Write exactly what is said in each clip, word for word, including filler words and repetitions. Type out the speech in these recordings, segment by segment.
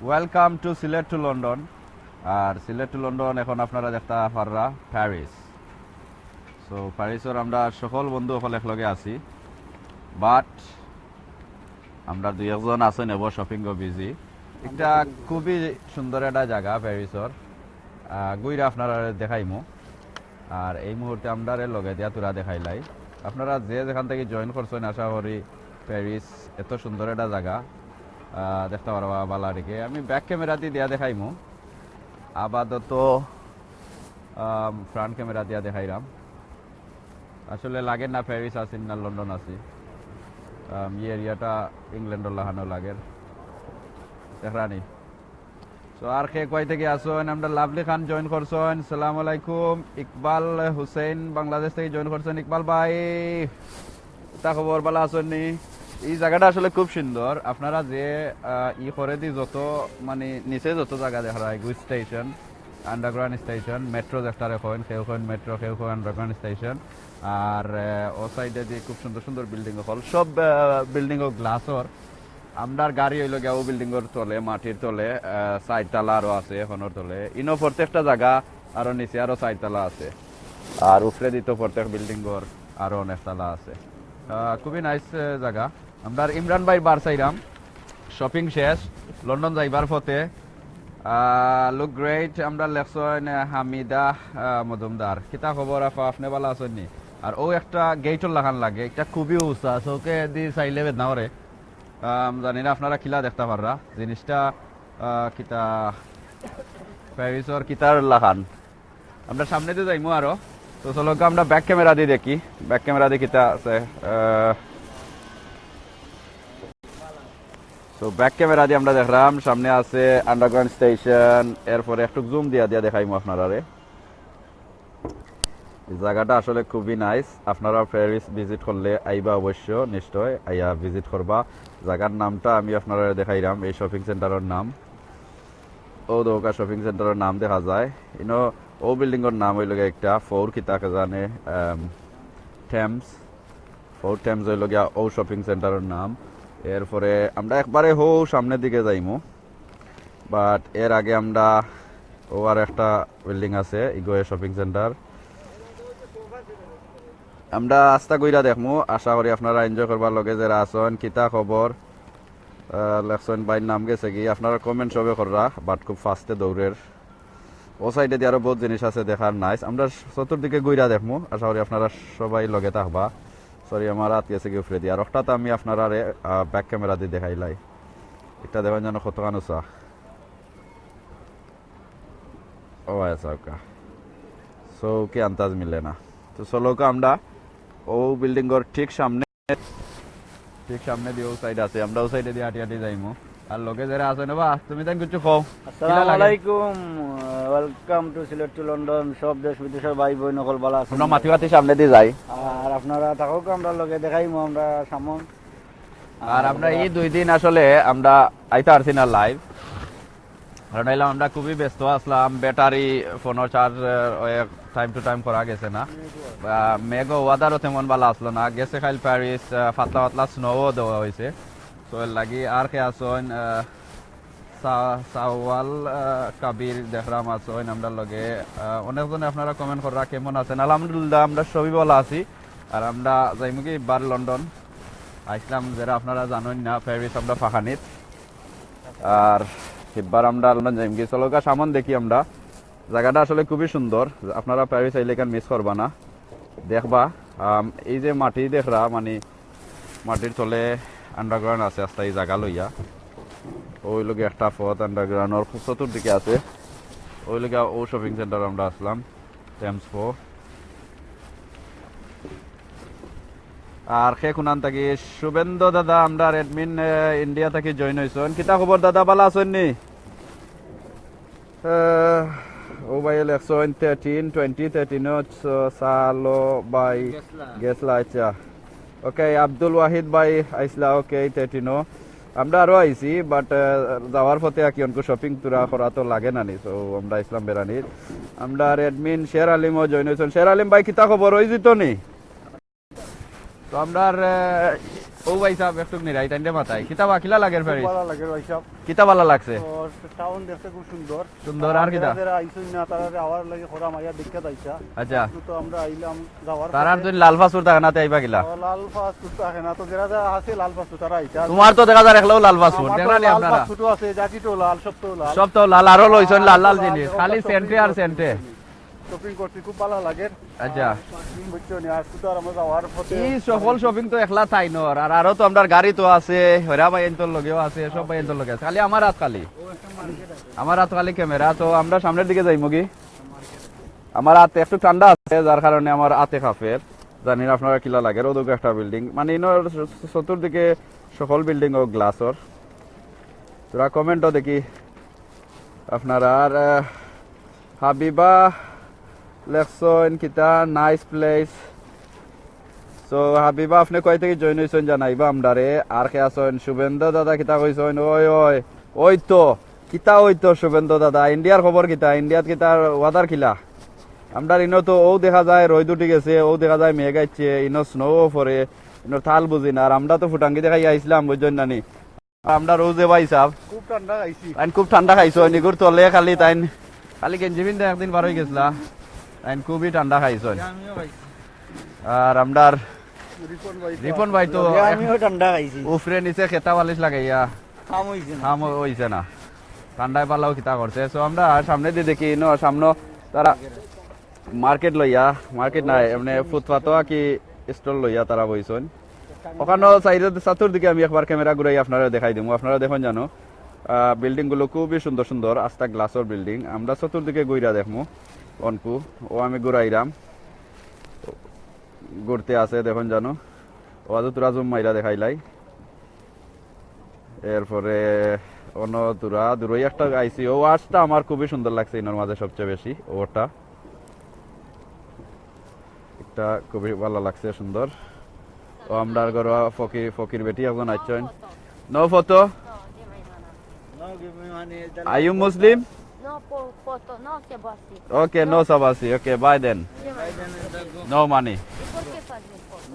Welcome to Sylhet to London। R Sylhet to London এখন আপনারা দেখতা পাররা প্যারিস। So প্যারিসর আমরা সকল বন্ধু অকল একলগে আছি, but আমরা দুই একজন আছইন এবো শপিংও বিজি। এটা খুবই সুন্দর একটা জাগা প্যারিসর। আহ, ঘুইরা আপনারা দেখাইমু। আর এই মুহূর্তে আমরারে লগে দিয়া তুরা দেখাইলাই। আপনারা যে যেখান থাকি জয়েন করছইন, আশা করি প্যারিস এত সুন্দর একটা জাগা, আহ, দেখতা পারবা বালা রেখে। আমি ব্যাক ক্যামেরা দি দিয়া দেখাইমু। আপাতত, আম, ফ্রন্ট ক্যামেরা দিয়া দেখাইরাম। আসলে লাগে না প্যারিস আছি না লন্ডন আছি। আম, ই এরিয়াটা ইংল্যান্ডর লাখানও লাগের। দেখরানি। So আর কে কই থাকি আছইন? আমরা লাভলি খান জয়েন করছইন। সালাম আলাইকুম। ইকবাল হুসেন বাংলাদেশ থাকি জয়েন করছইন। ইকবাল ভাই, কিতা খবর, বালা আছইন নি? ই জাগাটা আসলে খুব সুন্দর। আপনারা যে, আহ, ই করেদি যত, মানে, নিচে যত জাগা দেখরা, এগু স্টেশন, আন্ডারগ্রাউন্ড স্টেশন, মেট্রো যেটারে কইন, কেউ কইন মেট্রো, কেউ কইন আন্ডারগ্রাউন্ড স্টেশন। আর, আহ, ও সাইডেদি খুব সুন্দর সুন্দর বিল্ডিং অকল, সব, আহ, বিল্ডিং অকল গ্লাসর। আমরার গাড়ি অইলো গিয়া ও বিল্ডিংর তলে, মাটির তলে, আহ, চাইরতলা আরো আছে, এখনর তলে। ইনো প্রত্যেকটা জাগা আরো নিচে আরো চাইরতলা আছে। আর উপরেদি তো প্রত্যেক বিল্ডিংর আরো অনেক তালা আছে। আহ, খুবই নাইস, আহ, জাগা। আমরার ইমরান ভাইর বার চাইরাম। শপিং শেষ, লন্ডন যাইবার পথে। আহ, look great। আমরা লেখছইন, আহ, হামিদা, আহ, মজুমদার। কিতা খবর আফা, আপনে বালা আছইন নি? আর ও একটা গেটর লাখান লাগে, এটা খুবই উঁচা, চোখেদি চাইলে বেদনা করে। আম, জানি না আপনারা কিলা দেখতা পাররা জিনিসটা, আহ, কিতা প্যারিসর কিতার লাখান। আমরা সামনেদি যাইমু আরো। তো চলো আমরা ব্যাক ক্যামেরা দি দেখি, ব্যাক ক্যামেরা দি কিতা আছে। আহ, তো ব্যাক ক্যামেরা দি আমরা দেখরাম সামনে আছে আন্ডারগ্রাউন্ড স্টেশন, এরপরে একটু জুম দিয়া দিয়া দেখাইমু আপনারারে। এই জাগাটা আসলে খুবই নাইস। আপনারা প্যারিস ভিজিট করলে আইবা অবশ্য, নিশ্চয় আইয়া ভিজিট করবা। জাগার নামটা আমি আপনারারে দেখাইরাম, এই শপিং সেন্টারর নাম। ও দোকা শপিং সেন্টারর নাম দেখা যায়। ইনো ও বিল্ডিংর নাম অইলো গিয়া একটা ফোর কিতা কে জানে, আম, টেমস। ফোর টেমস অইলো গিয়া ও শপিং সেন্টারর নাম। এরপরে আমরা একবারে হো সামনের দিকে যাইমু। But এর আগে আমরা ও আর একটা বিল্ডিং আছে, ইগোয়ে শপিং সেন্টার। আমরা আস্তা ঘুইরা দেখমু, আশা করি আপনারা এনজয় করবার লগে যারা আছইন। কিতা খবর? আহ, লেখছইন ভাইর নাম গেছে কি? আপনারা কমেন্ট সবে কররা, but খুব ফাস্টে দৌড়ের। ও সাইডেদি আরো বহুত জিনিস আছে দেখার নাইস। আমরা চতুর্দিকে ঘুইরা দেখমু, আশা করি আপনারা সবাই লগে থাকবা। সরি, আমার হাত গেছে কি উপরেদি। আর ওটাতে আমি আপনারারে, আহ, ব্যাক ক্যামেরা দি দেখাইলাই। এটা দেখইন যেন কতখান উঁচা। ও আচ্ছা, ওকে। চউখে আন্দাজ মিলে না। তো চলো, ওকে, আমরা ও বিল্ডিংর ঠিক সামনে, ঠিক সামনেদি ও সাইড আছে, আমরা ও সাইডেদি আটি আটি যাইমু। আর লগে যারা আছইন বা, তুমি তাইন কিছু কও। আসসালামু আলাইকুম, welcome to Sylhet to London। সব দেশ বিদেশর ভাই বইন অকল বালা আছইন? আমরা মাতি মাতি সামনেদি যাই। আর আপনারা থাকউক্কা, আমরা লগে দেখাইমু আমরা সামন। আর আমরা এই দুই দিন আসলে আমরা আইতা পারছি না লাইভ, কারণ অইলাম আমরা খুবই ব্যস্ত আছলাম, ব্যাটারি ফোনর চার্জ time to time করা গেছে না, বা মেঘও ওয়েদারও তেমন বালা আছলো না। গেছে কাইল প্যারিস, আহ, পাতলা পাতলা স্নোও দেওয়া অইছে। তো এর লাগি আর কে আছইন, আহ, সা-, সাওয়াল, আহ, কাবির দেখরাম আছইন আমরার লগে। আহ, অনেকজনে আপনারা কমেন্ট কররা কেমন আছইন। আলহামদুলিল্লাহ, আমরা সবই বালা আছি। আর আমরা যাইমুগি ইবার লন্ডন। আইছলাম যারা আপনারা জানইন না, প্যারিস আমরা ফাঁকানিত। আর ইবার আমরা লন্ডন যাইমুগি। চলো গা সামন দেখি আমরা। জাগাটা আসলে খুবই সুন্দর। আপনারা প্যারিস আইলে ইখান মিস করবা না। দেখবা, আম, এই যে মাটি দেখরা, মানে মাটির তলে আন্ডারগ্রাউন্ড আছে, আস্তা এই জাগা লইয়া। ওই লগে একটা পথ আন্ডারগ্রাউন্ডর চতুর্দিকে আছে। ওই লগে ও শপিং সেন্টার আমরা আছলাম, টেমস ফো। আর কে কুনান থাকি? শুভেন্দু দাদা, আমরার অ্যাডমিন, আহ, ইন্ডিয়া থাকি জয়েন অইছইন। কিতা খবর দাদা, বালা আছইন নি? আহ, ও ভাই লেখছইন thirteen, twenty thirteen ও চ-, সালো ভাই গেছলা। গেছলা, আচ্ছা। ওকে, আব্দুল ওয়াহিদ ভাই আইছলা, ওকে, thirteen ও। আমরা আরো আইছি, but, আহ, যাওয়ার পথে আর কি অনকু শপিং তুরা করা তো লাগে না নি, so আমরা আইছলাম বেড়ানিত। আমরার অ্যাডমিন শের আলিমও জয়েন অইছইন। শের আলিম ভাই, কিতা খবর, অইযিতো নি? তো আমরার, আহ, ও ভাই সাহেব, একটুক নিরাই তাইনরে মাতাই। কিতা বা কিলা লাগের প্যারিস? ভালা লাগের ভাই সাহেব। কিতা ভালা লাগছে? তো টাউন দেখতে খুব সুন্দর। সুন্দর, আর কিতা? যারা আইছইন না, তারা আবার লাগি খরা মাইয়া দেখিয়া যাইতা। আচ্ছা। তো আমরা আইলাম যাওয়ার তারার পথে। যদি লাল পাসপোর্ট থাকে না, তে আইবা কিলা? ও, লাল পাসপোর্ট থাকে না, তো যারা যারা আছে লাল পাসপোর্ট তারা আইতা। তোমার তো দেখা যার একলাও লাল পাসপোর্ট, আমার তো দেখরা নি লাল আপনারা? পাসপোর্টও আছে, জ্যাকেটও লাল, সব তো লাল। সব তো লাল, আরো লইছইন লাল লাল জিনিস, সব খালি shopping সেন্টে আর করছি। সেন্টে। Shopping করছি, খুব ভালা লাগের। আচ্ছা। আর বুঝছো নি, আর শুধু আর আমরা যাওয়ার পথে এই সকল শপিং তো একলা তাই নর, আর আরো তো আমরার গাড়ি তো আছে, হইরা ভাই এন্তর লগেও আছে, সব ভাই এন্তর লগে আছে, খালি আমার আত খালি, আমার আত খালি ক্যামেরা। তো আমরা সামনের দিকে যাইমু কি? আমার আত একটু ঠান্ডা আছে, যার কারণে আমার আতে কাঁপের। জানি না আপনারা কিলা লাগের, ওদিকে একটা বিল্ডিং, মানে ইনো চতুর্দিকে সকল বিল্ডিং ও গ্লাসর। তোরা কমেন্টও দেখি আপনারা আর, আহ, হাবিবা লেখছইন কিতা, nice place। So হাবিবা, আপনে কই থাকি জয়েন অইছইন জানাইবা আমরারে। আর কে আছইন? শুভেন্দু দাদা কিতা কইছইন? ওই ওই ওই তো, কিতা ওই তো শুভেন্দু দাদা, ইন্ডিয়ার খবর কিতা? ইন্ডিয়াত কিতা ওয়েদার কিলা? আমরার ইনো তো অউ দেখা যায় রইদ উঠি গেছে, অউ দেখা যায় মেঘ আইছে, ইনো স্নোও পড়ে, ইনো তাল বুঝি না। আর আমরা তো ফুটাঙ্গি দেখাই আইছলাম, বুঝছইন না নি? আমরার অউ যে ভাই সাহেব, খুব ঠান্ডা খাইছি। আইন খুব ঠান্ডা খাইছইন, ইগুর তলে খালি তাইন খালি গেঞ্জি পিন্দা একদিন বার অই গেছলা, তাইন খুবই ঠান্ডা খাইছইন। আমিও খাইছি। আর আমরার রিপন ভাই তো রিপন ভাই তো আমিও ঠান্ডা খাইছি। উফরে নিচে খেতা বালিশ লাগাইয়া কাম হইছে না। কাম অইছে না, ঠান্ডায় পালাও কিতা করছে। So আমরা সামনে দি দেখি, ইনো সামনে তারা মার্কেট লইয়া, মার্কেট নাই, এমনি ফুটপাতও কি স্টল লইয়া তারা বইছইন। ওখানো সাইডে চতুর্দিকে আমি একবার ক্যামেরা ঘুরাই আপনারা দেখাই দিমু। আপনারা দেখইন জানো, আহ, বিল্ডিং গুলো খুবই সুন্দর সুন্দর, আস্তা গ্লাসর বিল্ডিং। আমরা চতুর্দিকে ঘুরা দেখমু অনকু, ও আমি ঘুরাইরাম, ঘুরতে আছে দেখইন জানো, ও আজ তোরা জুম মাইরা দেখাইলাই। এরপরে অনো দূরা দূরই একটা আইছি, ও আর্চটা আমার খুবই সুন্দর লাগছে, ইনোর মাঝে সবচেয়ে বেশি ওটা একটা খুবই ভালা লাগছে, সুন্দর। ও আমরার ঘরোয়া ফকির, ফকির বেটি একজন আইছইন। No photo? Are you Muslim? No po- foto, no se puede así. Okay, no sabasi. Okay, bye then. Lleva ahí. No money. ¿Y por qué fazem foto?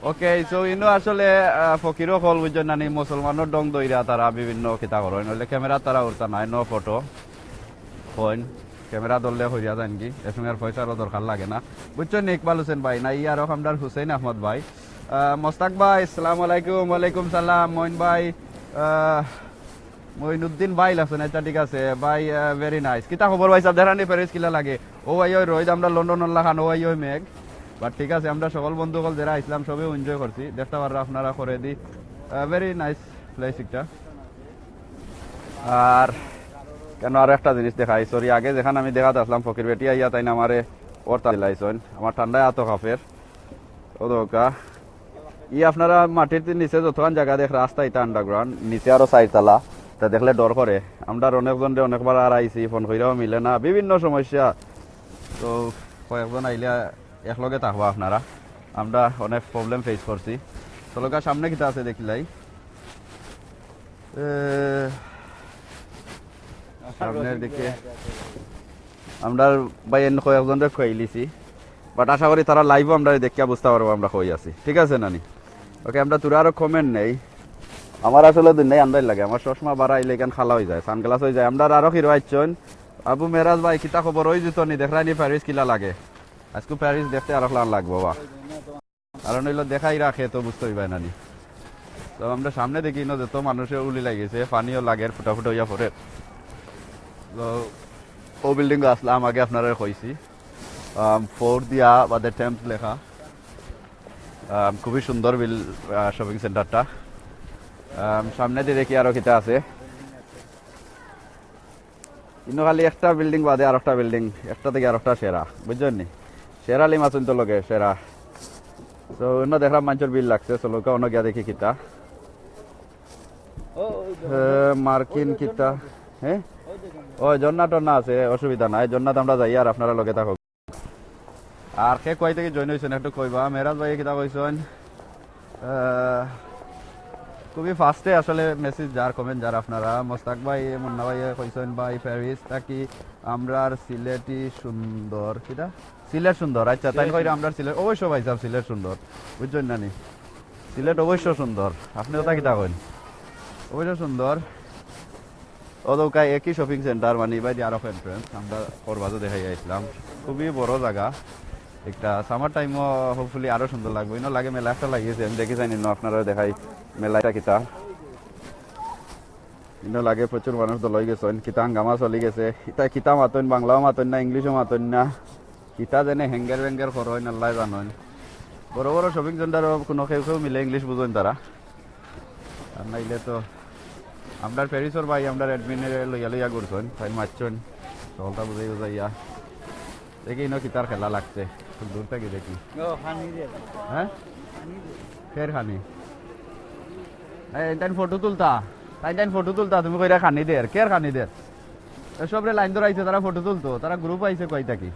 Okay, so ইনো আসলে, আহ, ফকির অকল বুঝছইন না নি, মুসলমানর ঢং ধইরা তারা বিভিন্ন কিতা করইন, নইলে ক্যামেরা তারা উঠতা নাই, no photo। কইন, ক্যামেরা ধরলে হইয়া যাইন কি, এ সময় আর পয়সারও দরকার লাগে না। বুঝছইন নি ইকবাল হোসেন ভাই, না ইয়ার আমরার হুসেন আহমদ ভাই। আহ, মোস্তাক ভাই, আসসালামু আলাইকুম। ওয়ালাইকুম সালাম। মইন ভাই, আহ, মইনুদ্দিন ভাই লাগছে না, আচ্ছা ঠিক আছে ভাই, আহ, very nice। কিতা খবর ভাই সাহেব, দেখরা নি প্যারিস কিলা লাগে? ও ভাই ওই রইদ আমরা লন্ডন লাখান, ও ভাই ওই মেঘ। But ঠিক আছে, আমরা সকল বন্ধু অকল যেরা আইছলাম সবে এনজয় করছি, দেখতা পাররা আপনারা করে দি। আহ, very nice place একটা। আর কেন আর একটা জিনিস দেখাই, সরি, আগে যেখান আমি দেখাত আছলাম ফকির বেটি আইয়া তাইন আমারে ওরতা দিলাইছইন, আমার ঠান্ডায় আতো কাঁপের। ও দোকা, ই আপনারা মাটির নিচে যতখান জাগা দেখরা রাস্তা ইতা আন্ডারগ্রাউন্ড, নিচে আরো চাইর তালা, তা দেখলে ডর করে। আমরার অনেকজনরে অনেকবার আর আইছি, ফোন কইরাও মিলে না, বিভিন্ন সমস্যা। তো কয়েকজন আইলে একলগে থাকবা আপনারা, আমরা অনেক প্রবলেম ফেস করছি। তো লোকা সামনে কিতা আছে দেখিলাই। এ, সামনের দিকে আমরার ভাই এন কয়েকজনরে খুয়াইলিছি, but আশা করি তারা লাইভও আমরারে দেখিয়া বুঝতা পারবা আমরা কই আছি, ঠিক আছে নানি? Okay, আমরা তোরা আরো কমেন্ট নেই। আমার আসলে দুনিয়াই আন্দাজ লাগে, আমার চশমা বাড়াইলে এখান খালা অই যায়, সানগ্লাস অই যায়। আমরার আরো হিরো আইছইন, আবু মেরাজ ভাই, কিতা খবর? ওই জুতো নি দেখরা নি প্যারিস কিলা লাগে? আজকে প্যারিস দেখতে আরো লান লাগবো বা। কারণ অইলো দেখাই রাখে তো বুঝতে অইবায় নানি। তো আমরা সামনে দেখি ইনো যত মানুষে উলি লাগিছে, পানিও লাগের, ফুটা ফুটা অইয়া পড়ের। তো ও বিল্ডিং আছলাম আগে আপনারারে কইছি, আম, ফোর দিয়া বাদে টেম্প লেখা। আম, খুবই সুন্দর বিল, আহ, শপিং সেন্টারটা। আম, সামনে দি দেখি আরো কিতা আছে। ইনো খালি একটা বিল্ডিং বাদে আর একটা বিল্ডিং, একটা থাকি আর একটা সেরা, বুঝছইন নি? সেরা লিম আছইন তো লগে, সেরা। তো ইনো দেখরা মানষর ভিড় লাগছে, চলো কা অনো গিয়া দেখি কিতা। এ, মার্কিন কিতা, হ্যাঁ? ও, ঝর্ণা টর্ণা আছে, অসুবিধা নাই, ঝর্ণাত আমরা যাই আর আপনারা লগে থাকো। আর কে কই থাকি জয়েন অইছইন একটু কইবা। মেরাজ ভাই কিতা কইছইন? আহ, খুবই ফাস্টে আসলে মেসেজ যার, কমেন্ট যার আপনারা। মোস্তাক ভাই, মুন্না ভাই কইছইন, ভাই প্যারিস থাকি আমরার সিলেটি সুন্দর, কিতা? সিলেট সুন্দর। আচ্ছা, তাইন কইরা আমরার সিলেট, অবশ্য ভাই সাহেব সিলেট সুন্দর, বুঝছইন নানি? সিলেট অবশ্য সুন্দর। আপনে ওটা কিতা কইন? অবশ্য সুন্দর। অউ দোকা একই শপিং সেন্টার, মানে, ইবাদি আরো এন্ট্রেন্স। আমরা করবাজও দেখাই আইছিলাম। খুবই বড় জাগা। একটা সামার টাইমও হোপফুলি আরো সুন্দর লাগবো। ইনো লাগে মেলা একটা লাগিয়েছে, আমি দেখি জানি না, আপনারা দেখাই মেলাটা কিতা। ইনো লাগে প্রচুর মানুষ দল হয়ে গেছেন, কিতা হাঙ্গামা চলি গেছে। ইতা কিতা মাতইন, বাংলাও মাতইন না, ইংলিশও মাতইন না। কিতা জানে হ্যাঙ্গের ব্যাঙ্গের করইন, আল্লাহ জানইন। বড় বড় শপিং সেন্টারও কোনো কেউ কেউ মিলে ইংলিশ বুঝইন তারা। আর নাইলে তো আমরার প্যারিসর ভাই, আমরার অ্যাডমিনে লইয়া লইয়া ঘুরছইন, তাই মারছইন, সকলটা বুঝাই বুঝাইয়া। দেখি ইনো কিতার খেলা লাগছে, খুব দূর থাকি দেখি। ও, খানি দে। হ্যাঁ? খানি দে। ফের খানি। এই, তাইন ফটো তুলতা, তাইন তাইন ফটো তুলতা, তুমি কইরা খানি দের, কের খানি দের? এ সবরে লাইন ধরাইছে, তারা ফটো তুলতো, তারা গ্রুপ আইছে কই থাকি?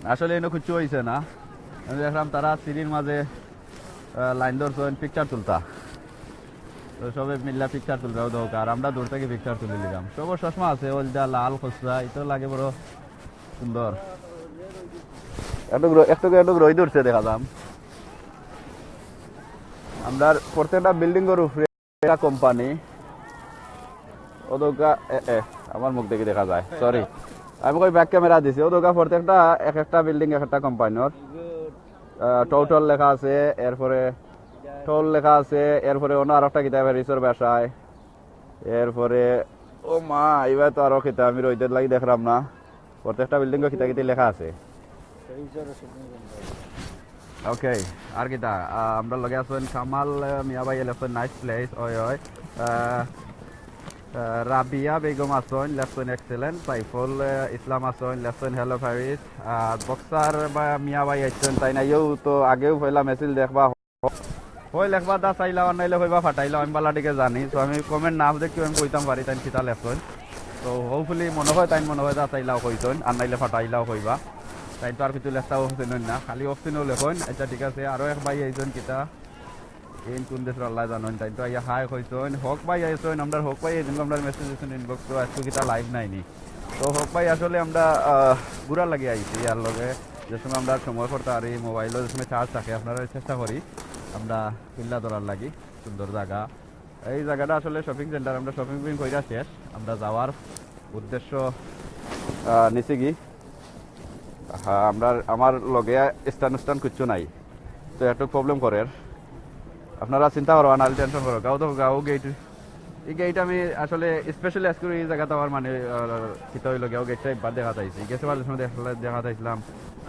আসলে ইনো কিচ্ছু হইছে না। আমি দেখলাম তারা সিঁড়ির মাঝে, আহ, লাইন ধরছইন পিকচার তুলতা। তো সবে মিল্লা পিকচার তুলরাও দরকার, আমরা দূর থাকি পিকচার তুলি নিলাম। সব চশমা আছে, হলদা, লাল, খসরা, ইতো লাগে বড় সুন্দর। একটু রো-, একটু, একটু রোদ উঠছে দেখা যাম। আমরার প্রত্যেকটা বিল্ডিংর উপরে একটা কোম্পানি। ও দোকা, এ, এ, আমার মুখ দেখি দেখা যায়, সরি। আমি কই ব্যাক ক্যামেরা দিছি। ও দোকা প্রত্যেকটা এক একটা বিল্ডিং এক একটা কোম্পানির। আহ, টোটাল লেখা আছে, এরপরে টোল লেখা আছে, এরপরে অন্য আরো একটা কিতাব প্যারিসর ভাষায়। এরপরে, ও মা, এবার তো আরো কিতাব আমি রইদের লাগি দেখলাম না। প্রত্যেকটা বিল্ডিংও কিতা কিতা লেখা আছে। ওকে, আর কিতা? আহ, আমরার লগে আছইন কামাল, আহ, মিয়া ভাই লেখছইন, "Nice place", ওই, ওই। আহ, আহ, রাবিয়া বেগম আছইন, লেখছইন, "Excellent।" সাইফুল, আহ, ইসলাম আছইন, লেখছইন, "Hello Paris।" আর বক্সার বা মিয়া ভাই আছইন, তাইন আইও তো আগেও পয়লা মেসেজ দেখবা। হয় লেখবা দা চাইলাও, আর নাইলে কইবা ফাটাইলাও, আমি বালা দিকে জানি। তো আমি কমেন্ট না দেখি আমি কইতাম পারি তাইন কিতা লেখছইন। তো হোপফুলি মনে হয় তাইন মনে হয় দা চাইলাও কইছইন, আর নাইলে ফাটাইলাও কইবা। তাইন তো আর কিছু লেখতাও চিনইন না, খালি অফ চিনও লেখইন। আচ্ছা, ঠিক আছে, আরো এক ভাই আইছইন কিতা, ইন কোন দেশর আল্লাহ জানইন, তাইন তো আইয়া হাই কইছইন। হক ভাই আইছইন, আমরার হক ভাই, এই দিন আমরার মেসেজ দিছইন ইনবক্স, তো আজকে কিতা লাইভ নাইনি। তো হক ভাই, আসলে আমরা, আহ, ঘুরার লাগি আইছি, আর লগে যে সময় আমরা সময় করতে পারি, মোবাইলও যে সময় চার্জ থাকে, আপনারা চেষ্টা করি আমরা কিল্লা ধরার লাগি। সুন্দর জাগা, এই জাগাটা আসলে শপিং সেন্টার, আমরা শপিং কইরা শেষ, আমরা যাওয়ার উদ্দেশ্য, আহ, নিছি কি, হ্যাঁ, আমরা, আমার লগে স্ট্যান্ড স্ট্যান্ড কিচ্ছু নাই, তো একটু প্রবলেম করের। আপনারা চিন্তা করবা না, টেনশন করো, গাও তো গাও গেট এই গেট আমি আসলে স্পেশালি আজকে এই জাগাত আমার মানে, আহ, কিতা হইলো গিয়া, গেটটা একবার দেখা চাইছি। গেছে বার সময় দেখা, দেখা চাইছিলাম,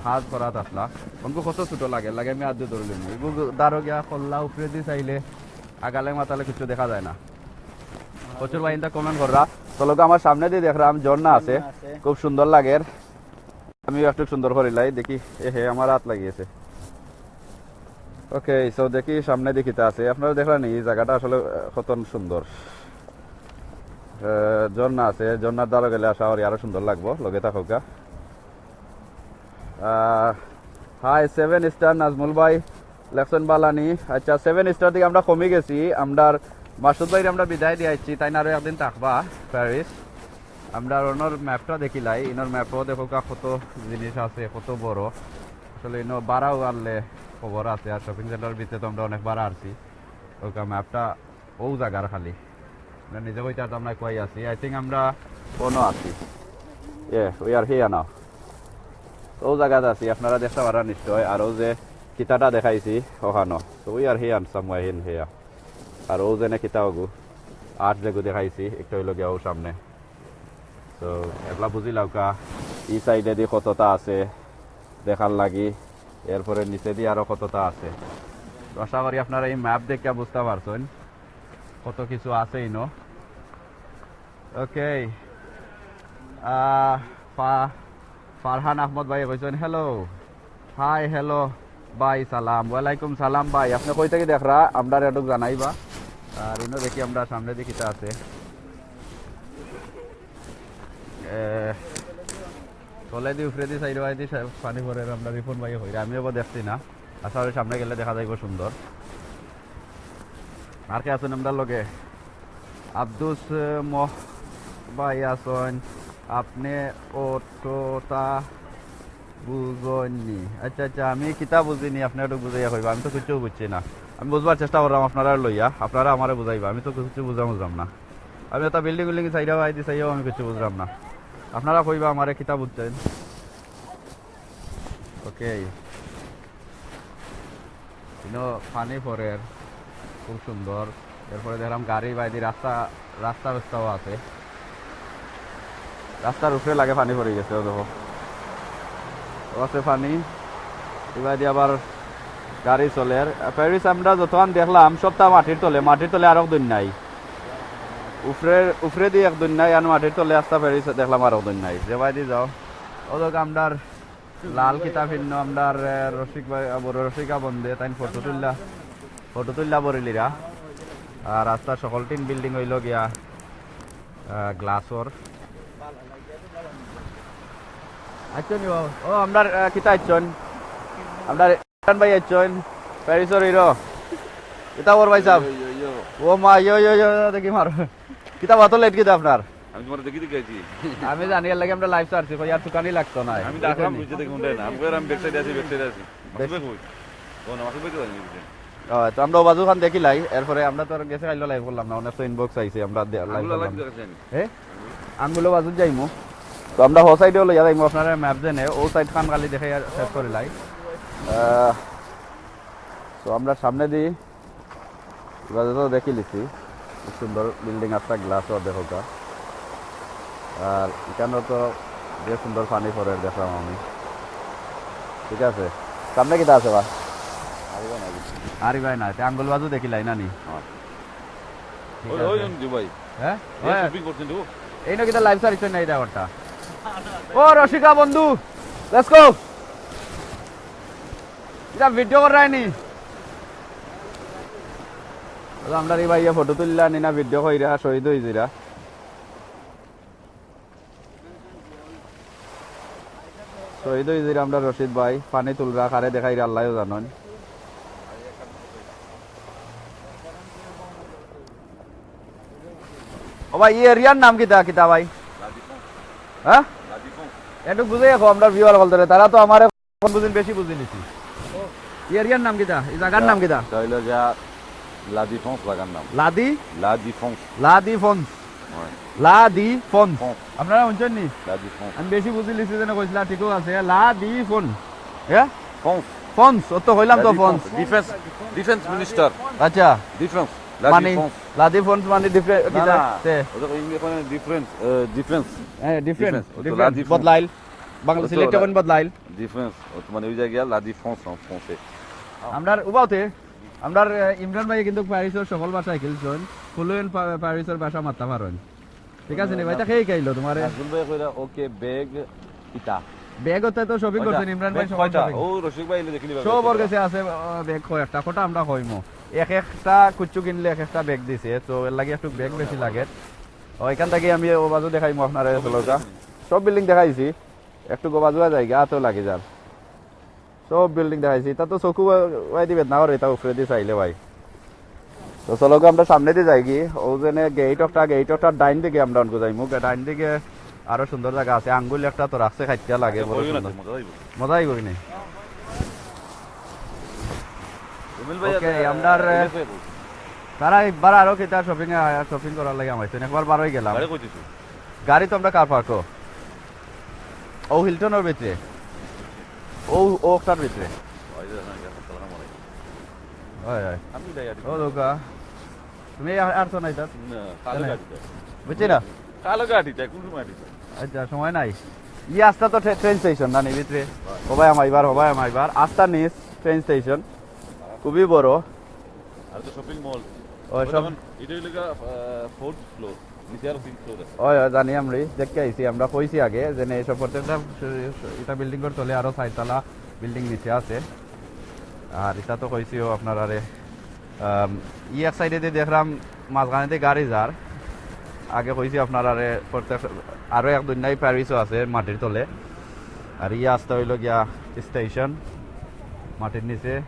কাজ করাত আসলা। অনকু কত ছোট লাগে, লাগে আমি আদু ধরলাম। এগু দারো গিয়া কল্লা উপরে দি চাইলে, আগালে মাতালে কিছু দেখা যায় না। প্রচুর ভাই ইনতা কমেন্ট কররা। তো লোক আমার সামনে দি দেখরাম ঝর্ণা আছে, ঝর্ণা আছে। খুব সুন্দর লাগের। আমিও একটু সুন্দর করিলাই, দেখি, এ হে, আমার হাত লাগিয়েছে। ওকে, so দেখি সামনে দি কিতা আছে। আপনারা দেখলেন এই জাগাটা আসলে, আহ, কত সুন্দর। আহ, ঝর্ণা আছে, ঝর্ণার দ্বারা গেলে আশা করি আরো সুন্দর লাগবো। লগে থাকউক্কা। আহ, হাই, সেভেন স্টার নাজমুল ভাই, লেখছইন বালানি। আচ্ছা, সেভেন স্টার দিকে আমরা কমি গেছি। আমরার মাসুদ ভাইরে আমরা বিদায় দিয়া আইছি, তাইন আরো একদিন থাকবা প্যারিস। আমরা অনর ম্যাপটা দেখিলাই, ইনর ম্যাপও দেখউক্কা কত জিনিস আছে, কত বড়। আসলে ইনো বারাও আনলে খবর আছে, আর শপিং সেন্টার ভিতরে তো আমরা অনেক বারা আরছি। ওকা ম্যাপটা ও জাগার খালি। আমরা নিজে কইতে পারতাম না কই আছি। I think আমরা অনো আছি। Yeah, we are here now. ও জাগাত আছি, আপনারা দেখতা পাররা নিশ্চয়। আর ও যে কিতাটা দেখাইছি ওখানো। So we are here somewhere in here. আর ও যেনে কিতা ওগু, আর্ট যেগু দেখাইছি, একটা হইলো গিয়া ও সামনে। So, এবলা বুঝিলাউক্কা, ই সাইডে দি কতটা আছে দেখার লাগি, এরপরে নিচে দি আরো কতটা আছে। তো আশা করি আপনারা এই ম্যাপ দেখিয়া বুঝতা পারছইন কত কিছু আছে ইনো। ওকে, আহ, ফা-, ফারহান আহমদ ভাই কইছইন, "Hello, hi, hello ভাই, সালাম।" ওয়ালাইকুম সালাম ভাই, আপনে কই থাকি দেখরা? আমরারে একটু জানাইবা। আর ইনো দেখি আমরা সামনে দি কিতা আছে। এ, তলেদি উপরেদি সাইডে বাইদি সা-, পানি পড়ের, আমরা রিপন ভাই হইরা, আমিও বা দেখছি না। আশা করি সামনে গেলে দেখা যাইবো সুন্দর। আর কে আছইন আমরার লগে? আব্দুস, এ, মহ ভাই আছইন। আপনে অতটা বুঝইননি? আচ্ছা, আচ্ছা, আমি কিতা বুঝিনি, আপনারা একটু বুঝাইয়া কইবা। আমি তো কিচ্ছু বুঝছি না। আমি বুঝবার চেষ্টা করলাম আপনারা লইয়া, আপনারা আমারে বুঝাইবা। আমি তো কিচ্ছু বুঝা বুঝলাম না। আমি একটা বিল্ডিং উল্ডিং চাইরা বাই দিছাইও, আমি কিচ্ছু বুঝলাম না। আপনারা কইবা আমারে কিতা বুঝছেন। ওকে, ইনো পানি পড়ের, খুব সুন্দর। এরপরে দেখলাম গাড়ি বাইদি রাস্তা, রাস্তা ব্যবস্থাও আছে। রাস্তার উপরে লাগে পানি পড়ি গেছে, ও দেখো, ও আছে পানি। এবাদি আবার গাড়ি চলের। প্যারিস আমরা যতক্ষণ দেখলাম, সবটা মাটির তলে, মাটির তলে আরো দুন নাই। উপরে, উপরেদি এক দুন নাই, আর মাটির তলে আস্তা প্যারিস দেখলাম আরো দুন নাই। যে বাইদি যাও, ও দেখো আমরার লাল কিতা ফিন্ন, আমরার, আহ, রসিক ভাই, আহ, বড় রসিকা বন্ধে, তাইন ফটো তুললা, ফটো তুললা বরিলিরা। আর রাস্তার সকল টিন বিল্ডিং অইলো গিয়া, আহ, গ্লাসর। আচ্ছা নি বাবা। ও, আমরার, আহ, কিতা আইছইন? আমরার ইমরান ভাই আইছইন, প্যারিসর হিরো। কিতা খবর ভাই সাহেব? ইয়ো, ইয়ো, ইয়ো। ও মা, ইয়ো, ইয়ো, ইয়ো, দেখি মারো। কিতা বাতো লেট কিতা আপনার? আমি তোমার দেখি দেখি আইছি। আমি জানি, এর লাগি আমরা লাইভ ছাড়ছি, কই আর চুকানি লাগতো না। আমি ডাকলাম, বুঝতে দেখুন না। আমি কইলাম, আমি ব্যাক সাইডে আছি, ব্যাক সাইডে আছি। মাসুদ ভাই কই? ও না, মাসুদ ভাই তো জানি বুঝতে। ও, তো আমরা ওবাজু খান দেখিলাই, এরপরে আমরা তো আর গেছে কাইলো লাইভ করলাম না, অনেক তো ইনবক্স আইছে, আমরা দে-, লাইভ আঙুল করলাম। লাগি দেখাচ্ছি আমি। এ? আঙ্গুলো বাজুত যাইমু। তো আমরা হো সাইডে লইয়া যাইমু আপনারা ম্যাপ জেনে, ও সাইড খান খালি দেখাই আর শেষ করিলাই। আহ, তো আমরা সামনেদি এবার তো দেখি লিছি, খুব সুন্দর বিল্ডিং আছে, গ্লাসও দেখোকা। আর এখানেও তো যে সুন্দর পানি পড়ের দেখলাম আমি। ঠিক আছে, সামনে কিতা আছে বা? আরে ভাই না, আরে ভাই না, তে আঙ্গুল বাজু দেখিলাই না নি? হ্যাঁ। ঠিক ওই, আছে। ওই জন জি ভাই। হ্যাঁ? এ ওই। শপিং করছেন তো? এই নাকি তার লাইফ সার্ভিস নাই দেওয়ারটা। ও রসিকা বন্ধু, লেটস গো। এটা ভিডিও করায়নি। আমরার এই ভাইয়া ফটো তুললা নি না, ভিডিও কইরা শহীদ অইযিরা। শহীদ অইযিরা আমরার রশিদ ভাই, পানি তুলরা, কারে দেখাইরা আল্লায়ও জানইন। ও ভাই, ই এরিয়ার নাম কিতা, কিতা ভাই? হ্যাঁ? একটু বুঝাইয়া কও, আমরার ভিউয়ার অকলরে, তারা তো আমারে কম বুঝইন, বেশি বুঝি নিছি। ই এরিয়ার নাম কিতা? ই জাগার নাম কিতা? এটা অইলো গিয়া লা ডিফেন্স জাগার নাম। লাদি? লা ডিফেন্স। লা ডিফেন্স। অয়। লা ডিফেন্স। ফন্স। আপনারা হুনছইন নি? লা ডিফেন্স। আমি বেশি বুঝি লিছি যেন কইছিলা, ঠিকও আছে। লা ডিফেন্স। হ্যাঁ? ফন্স। ফন্স, ও তো কইলাম তো লা ডিফেন্স। Defence, defence minister. আচ্ছা। ডিফেন্স। লা মানে, ডিফেন্স। লা ডিফেন্স মানে ডিফে-, না, কিতা? না। তে। ওটা ইংলিশ মানে ডিফারেন্স, এ, ডিফেন্স। হ্যাঁ, ডিফারেন্স। ডিফেন্স। ও তো লা ডিফারেন্স। ডিফারেন্স। বদলাইল। বাংলা, ও তো সিলেটে লা-, কোন বদলাইল? ডিফারেন্স। ও তো মানে ওই জায়গায় লা ডিফেন্স, ফ্রান্সে। আমরার উবাউতে, আমরার, এ, ইমরান ভাই কিন্তু প্যারিসর সকল ভাষা শিখছইন। ফ্লুয়েন্ট পা-, প্যারিসর ভাষা মাততা পারইন। ঠিক আছে নি ভাই? তা খেয়ে খাইলো তোমারে। নাজমুল ভাই কইরা, ওকে, ব্যাগ কিতা? ব্যাগ হতে তো শপিং করছেন ইমরান ভাই, ব্যাগ সব কয়টা? শপিং। ও, রশিক ভাই, এলে দেখিলি ব্যাগ সব ওর কয়টা? কাছে আছে, আহ, ব্যাগ কয়টা, কটা আমরা কইমু। এক একটা কুচ্চু কিনলে এক একটা ব্যাগ দিছে, তো এর লাগি একটু ব্যাগ বেশি লাগে। ও, এখান থাকি আমি ও বাজু দেখাইমু আপনারে, চলো গা। সব বিল্ডিং দেখাইছি, একটু গো বাজুয়া যাই গা, তো লাগি যার। সব বিল্ডিং দেখাইছি, ইতা তো চকু ওয়াই দিবে না, ওরে, ইতা উপরেদি চাইলে ভাই। তো চলো গো, আমরা সামনেদি যাইগি। ও যেনে গেইট একটা, গেইট একটা ডাইন দিকে আমরা অনকু যাইমু। গা-, ডাইন দিকে আরো সুন্দর জাগা আছে। আঙ্গুল একটা তো রাখছে, খাইতে লাগে, আচ্ছা, বড় বইও না সুন্দর। তো, মজা অইবো। মজা অইবো কিনে? রুমিল ভাই, ওকে, আহ, আমরার, এই যে কই? তারা একবার আরো কিতা শপিং এ আয়া, শপিং করার লাগি আমাইছেন। একবার বারোই গেলাম। গাড়ি কই দিছো? গাড়ি তো আমরা কার পার্কো। ও হিলটনর ভিতরে। ও, ও ওটার ভিতরে। ওই যে, হ্যাঁ, গেছে, সালাম আলাইকুম। ওই, ওই। আমি যাই আর কি। ও, দোকা। তুমি আর, আর তো নাই তাত? না, কালো কেনে? গাড়িটা। বুঝছি না? কালো গাড়িটা, কোন সময় গাড়িটা? আচ্ছা, সময় নাই। ই আস্তা তো ট্রে-, ট্রেন স্টেশন না নি ভিতরে? হয়। হবায় আমাইবার, হবায় আমাইবার। আস্তা নিচ ট্রেন স্টেশন। খুবই বড়। আর তো শপিং মল। ওই ওটা সব এখন, এটা হইলো গা, আহ, ফোর্থ ফ্লোর। নিচে আরো তিন ফ্লোর আছে। ওই, ওই, জানি আমরা, দেখতে আইছি, আমরা কইছি আগে যে নে, এইসব প্রত্যেকটা স-, স-, এটা বিল্ডিং ঘর তলে আরো চারতলা বিল্ডিং নিচে আছে। আর এটা তো কইছিও আপনারারে, আম, ই এক সাইডে দিয়ে দেখলাম মাঝখানেদি গাড়ি যার। আগে কইছি আপনারারে প্রত্যেক, আরো এক দুনিয়াই প্যারিসও আছে মাটির তলে। আর ই আস্তা হইলো গিয়া স্টেশন মাটির নিচে।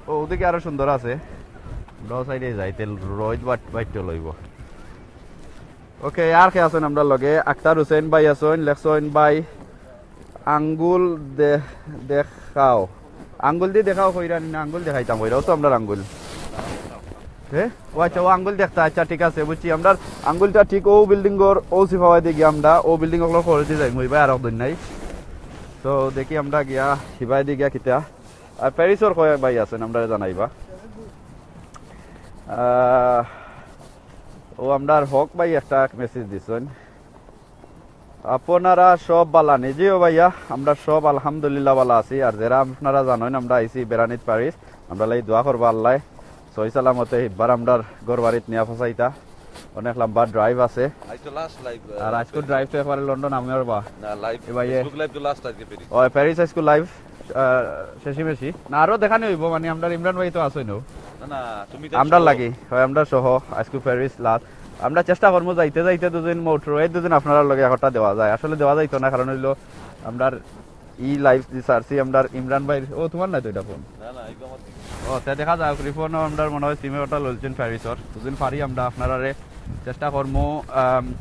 ও, ওদিকে আরো সুন্দর আছে। আমরা ও সাইডে যাই, তেল রোদ বাট-, বাইট্টো লইব। ওকে, আর কে আছইন আমরার লগে? আক্তার হুসেন ভাই আছইন, লেখছইন ভাই। আঙ্গুল দে-, দেখাও। আঙ্গুল দি দেখাও কইরা নি না, আঙ্গুল দেখাইতাম কইরা, অউ তো আমরার আঙ্গুল। হে? ও আচ্ছা, ও আঙ্গুল দেখতা, আচ্ছা ঠিক আছে, বুঝছি। আমরার আঙ্গুলটা ঠিক অউ building অর, অউ সিফাওয়াই দি গিয়া আমরা, অউ building অগুলো করে দি যাইমু, ইবায় আর এক দিন নাই। তো দেখি আমরা গিয়া, সিবায় দি গিয়া কিতা। আর প্যারিসর কয়েক ভাই আছইন, আমরারে জানাইবা। আহ, ও আমরার হক ভাই একটা message দিছইন। আপনারা সব বালা নি? জি ও ভাইয়া, আমরা সব আলহামদুলিল্লাহ বালা আছি। আর যেরা আপনারা জানইন, আমরা আইছি বেড়ানিত প্যারিস, আমরার লাগি দোয়া করবা আল্লায় সহি সালামতে হিব্বার আমরার ঘর বাড়িত নিয়া ফসাইতা। অনেক লম্বা drive আছে। আজ তো last live, আর আহ, আজকে drive তো একবারে লন্ডন আমার বা। না, live, এ ভাই, এ Facebook live তো last আজকে প্যারিস। ও, প্যারিস আজকে live, আহ, শেষি মেশি। না, আরো দেখানি অইবো, মানে, আমরার ইমরান ভাই তো আছইন। না, না, তুমি তো আমরার সহ। লাগি, হয়, আমরা সহ, আজকে প্যারিস last। আমরা চেষ্টা করমু যাইতে যাইতে দুদিন মোটরওয়ে দুদিন আপনারার লগে একটা দেওয়া যায়। আসলে দেওয়া যাইতো না, কারণ অইলো আমরার ই live দি ছাড়ছি আমরার ইমরান ভাইর, ও, তোমার না তো এটা ফোন? না, না, একদম আমার দিকে। ও, তে দেখা যাউক, রিপনও আমরার মনে হয় সিমে ওটা লইছেন প্যারিসর। দুদিন পারি আমরা আপনারারে চেষ্টা করমু, আম,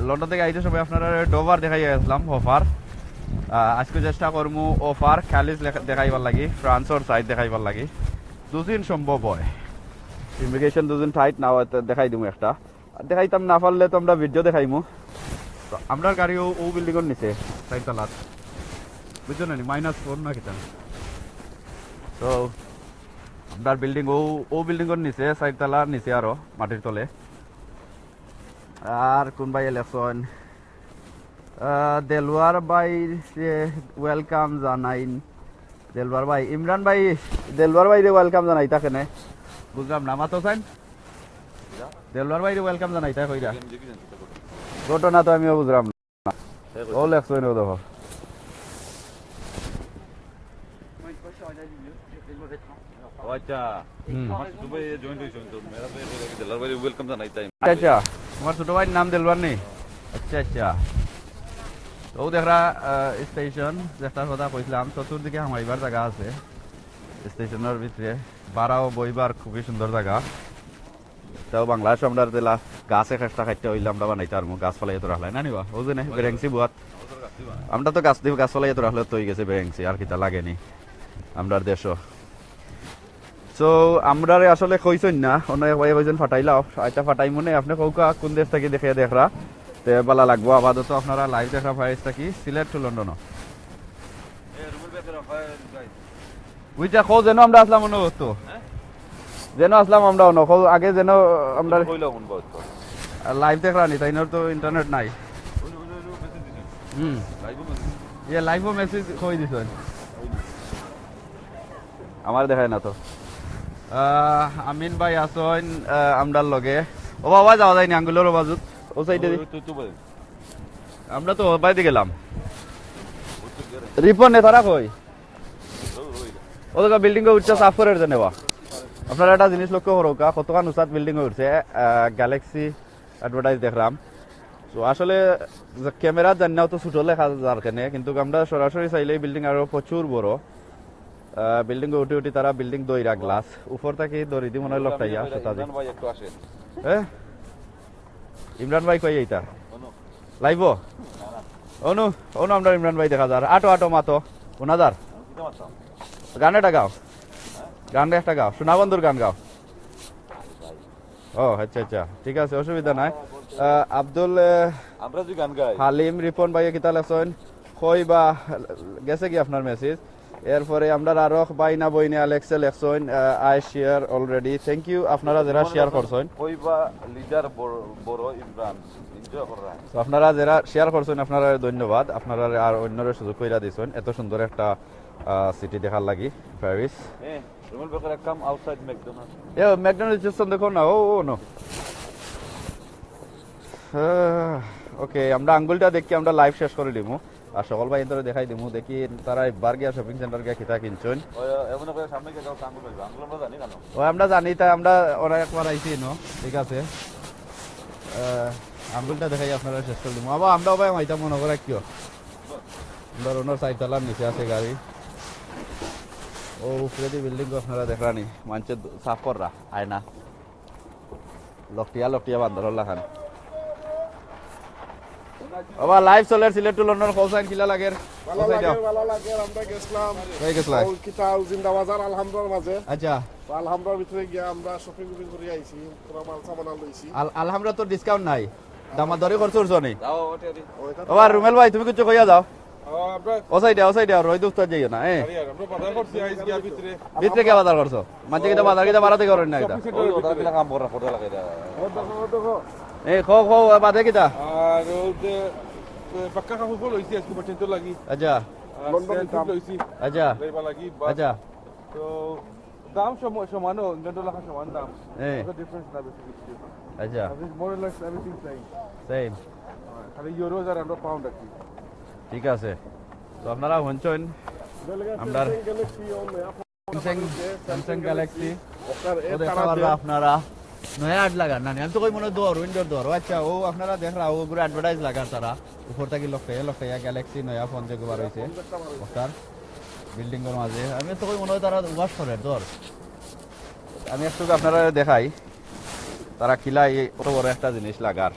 লন্ডন থাকি আইতে সময় আপনারারে ডোভার দেখাই আসলাম, অফার। আহ, আজকে চেষ্টা করমু অফার, ক্যালিস লেখা-, দেখাইবার লাগি, ফ্রান্সর side দেখাইবার লাগি। দুদিন সম্ভব হয়। Immigration দুদিন tight না হয় তো দেখাই দিমু একটা। আর দেখাইতাম না পারলে তো আমরা video দেখাইমু। তো আমরার গাড়ি ও, ও building অর নিচে, চাইর তালাত। বুঝছো না নি? Minus four না কিতা? তো আমরার building ও, ও building অর নিচে, চাইর তালার নিচে আরো, মাটির তলে। আর কোন ভাই election? আহ, দেলওয়ার ভাই সে welcome জানাইন। দেলওয়ার ভাই, ইমরান ভাই, দেলওয়ার ভাইরে welcome জানাইতা কেনে? বুঝলাম না, মাতো চাইন? দেলওয়ার ভাইরে welcome জানাইতা কইরা? ঘটনা তো আমিও বুঝলাম না। ও লেখছো নি, ও দেখো। ও আচ্ছা। হুম। আমার ছোট ভাই join হইছে, তো মেরা ভাই, ভাই, দেলওয়ার ভাই welcome জানাইতাম। আচ্ছা, আচ্ছা। তোমার ছোট ভাইর নাম দেলওয়ার নি? আচ্ছা, আচ্ছা। তো দেখরা, আহ, station, যেটার কথা কইছিলাম, চতুর্দিকে হামাইবার জাগা আছে। Station অর ভিতরে বারাও বইবার খুবই সুন্দর জাগা। তাও বাংলাদেশ আমরা দিলা গাছ এক একটা কাটতে হইলে আমরা বানাইতে পারবো, গাছ ফালাইয়া তো রাখলাই না নিবা, ও যে না, বেরেংসি বুয়াত। আমরা তো গাছ দিব, গাছ ফালাইয়া তো রাখলে তো হয়ে গেছে বেরেংসি, আর কিতা লাগেনি আমরার দেশও। So, আমরারে আসলে কইছইন না, অন্য এক ভাই কইছইন ফাটাইলাও, আচ্ছা ফাটাই মনে, আপনি কউকা কোন দেশ থাকি দেখিয়া দেখরা, তে বালা লাগবো। আপাতত আপনারা live দেখরা প্যারিস থাকি, সিলেট to লন্ডন। ওই যে কও যেন আমরা আসলাম অন্য তো। হ্যাঁ? যেন আসলাম আমরা অন্য, কও আগে যেন আমরা কইলা কোন বাস তো? Live দেখরা নি, তাইনর তো internet নাই। ওই, ওই, ওই, ওই, message দিছেন। হুম। Live-ও message। ইয়ে, live-ও message কই দিছেন? আমার দেখায় না তো। আহ, আমিন ভাই আছইন, আহ, আমরার লগে। ও বাবা, যাওয়া যায়নি, আঙ্গুলের ও বাজুত। ও side-এ দি। ওই তো, তো ভাই। আমরা তো ও বাইরে গেলাম। রিপন নে, তারা কই? ও দেখো, building-ও উঠছে, সাফ করে নেওয়া। আপনারা একটা জিনিস লক্ষ্য করউক্কা, কতখান উচাত building-ও উঠছে, আহ, Galaxy advertise দেখলাম। তো আসলে যে camera জানি না, অত ছোট লেখা যার কেনে, কিন্তু আমরা সরাসরি চাইলে এই building আরো প্রচুর বড়। আহ, building-ও উঠি উঠি তারা building দইরা glass, উপর থাকি দড়ি দি মনে হয় লটকাইয়া, সুতা দি। ইমরান ভাই একটু আসেন। হ্যাঁ? ইমরান ভাই কই এইটা? অনু। Live-ও? না, না। অনু, অনু আমরার ইমরান ভাই দেখা যার। আটো, আটো মাতো। উনাদার। আমি কিতা মারতাম? গান একটা গাও। হ্যাঁ? গান একটা গাও। সোনা বন্ধুর গান গাও। ও, আচ্ছা, আচ্ছা। ঠিক আছে, অসুবিধা নাই। আহ, আব্দুল, আহ, আমরা যে গান গাই। হালিম, রিপন ভাইয়ে কিতা লেখছইন? কই বা গেছে কি আপনার message? এরপরে আমরার আরো ভাই না বইনে আলেক্সে লেখছইন, আহ, "I share already।" Thank you, আপনারা যেরা share করছইন। কই বা leader বড়, বড় ইমরান, enjoy কররা। তো আপনারা যেরা share করছইন, আপনারারে ধন্যবাদ। আপনারারে আর অন্যরে সুযোগ কইরা দিছইন। এত সুন্দর একটা, আহ, city দেখার লাগি, প্যারিস। এ, রুমুল বেকার এক কাম, outside McDonald's। এ, McDonald's system দেখো না, ও, ও, no। আহ, OK, আমরা আঙ্গুলটা দেখি আমরা live শেষ করি দিমু। আর সকল ভাই এন্তরে দেখাই দিমু, দেখি তারা একবার গিয়া shopping center গিয়া কিতা কিনছইন। ওই, এমন করে সামনে গিয়ে যাও, আঙ্গুল হইবে। আঙ্গুল আমরা জানি কেন? ও, আমরা জানি, তাই আমরা ওরা একবার আইছি, no? ঠিক আছে। আহ, আঙ্গুলটা দেখাই আপনারা শেষ করি দিমু। আবার আমরাও ভাই মাইতা মনে করে কিও। আমরা ওনার চাইরতলার নিচে আছে গাড়ি। ও, উপরেদি building আপনারা দেখরানি, মানষে সাফ কররা, আয় না। লকটিয়া লকটিয়া বান্দর লাখান। বাবা, live চলের সিলেট to লন্ডন। কও চাইন কিলা লাগের? ভালা লাগের, ভালা লাগের। আমরা গেছলাম কই গেছলায়? ওই কিতা জিন্দাবাজার আলহামরার মাঝে। আচ্ছা। তো আলহামরার ভিতরে গিয়া আমরা শপিং উপিং করি আইছি, পুরা মাল সামান লইছি। আল আলহামরা তো ডিসকাউন্ট নাই, দামাদারি খরচ উঠছো নি? ওইটা বাবা রুমেল ভাই, তুমি কিছু কইয়া যাও। আমরা ও সাইডে, ও সাইডে, আর রইদ উস্তাদ যাইও না। এ, আমরা বাজার করছি আইজ গিয়া ভিতরে। ভিতরে কে বাজার করছো? মানছে কিতা বাজার কিতা বাড়াতে করেন না কিতা? Shopping center-র ভিতরে। এ, কও কও, এ বাদে কিতা? আর ওই যে এ, পাক্কা কাপড় লইছি আজকে বাচ্চাদের লাগি। আচ্ছা। আর লন্ডন sandwich লইছি। আচ্ছা। যাইবা লাগি বা- আচ্ছা। তো দাম সম- সমান, অন্যান্য লেখা সমান দাম। হ্যাঁ। অত difference না বেশি কিছু। আচ্ছা। More or less everything same। Same. খালি ইউরোজ আর আমরা পাউন্ড আর কি। ঠিক আছে। তো আপনারা হুনছইন আমরার স্যামসাং, স্যামসাং গ্যালাক্সি। ও দেখতা পাররা আপনারা। নয়া অ্যাড লাগার না নি? আমি তো কই মনে হয় দর, উইন্ডোর দর। ও আচ্ছা, ও আপনারা দেখরা, ও গুলো অ্যাডভার্টাইজ লাগার তারা। উপর থাকি লক্ষ্য, লক্ষ্য, গ্যালাক্সি নয়া ফোন যেগু বার হইছে। ওটার বিল্ডিংর মাঝে। আমি তো কই মনে হয় তারা ওয়াশ করের দর। আমি একটু আপনারা দেখাই। তারা কিলা এই অত বড় একটা জিনিস লাগার।